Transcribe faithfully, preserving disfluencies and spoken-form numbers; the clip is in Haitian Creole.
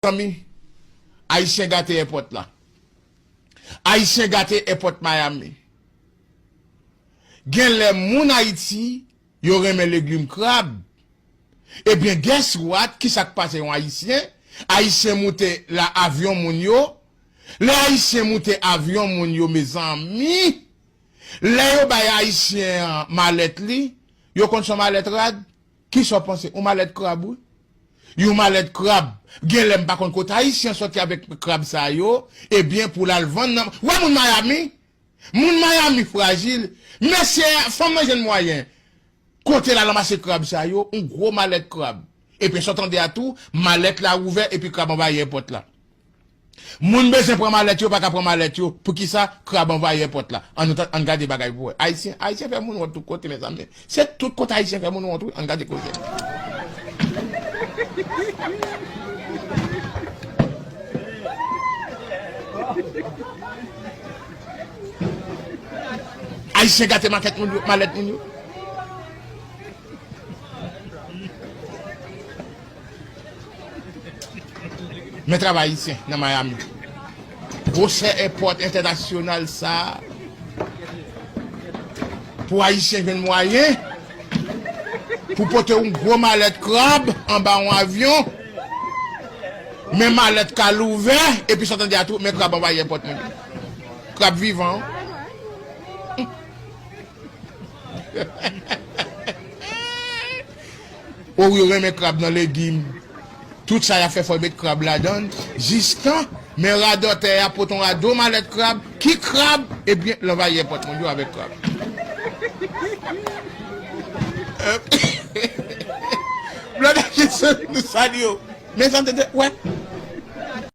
Mezanmi, Ayisyen gate èpòt la. Ayisyen gate èpòt Miami. Gen lè moun Ayiti, yo renmen legim krab. Ebyen, guess what? Kisa k pase yon Ayisyen? Ayisyen moute la avyon moun yo. Lè Ayisyen moute avyon moun yo, mezanmi, lè yo bay Ayisyen an malèt li, yo konn se yon malèt rad. Kisa w panse? Yon malèt krab, wi. Yon malèt krab. Gen lè m pa konn kote Ayisyen sòti avèk krab sa yo, ebyen, pou l al vann nan. Wè moun Miami? Moun Miami frajil. Mesye, fanm nan jwenn mwayen. Kote l al ranmase krab sa yo, yon gwo malèt krab. Epi sa w tande a tou, malèt la ouvè, epi krab anvayi èpòt la. Moun bezwen pran malèt yo, pa ka pran malèt yo. Poukisa? Krab anvayi èpòt la. Ann, ann gade bagay pou wè. Ayisyen, Ayisyen fè moun wont tout kote, mezanmi. Se tout kote Ayisyen fè moun wont, wi. Ann gade koze. Ayisyen gate makèt moun yo, malèt moun yo. Men travay Ayisyen nan Miami. Gwosè èpòt entènasyonal sa a, pou Ayisyen jwenn mwayen pou pote yon gwo malèt krab anba yon avyon. Men malèt ka l ouvè, epi sa w tande a tou, men krab anvayi èpòt moun yo. Krab vivan. O, yo renmen krab nan legim. Tout sa y ap fè, fò yo met krab ladan l. Jistan, men radòtè a pote yon rado malèt krab. Ki krab? Ebyen, l anvayi èpòt moun yo avèk krab. Blòdè Jason, nou salye w. Men sa m te, te wè,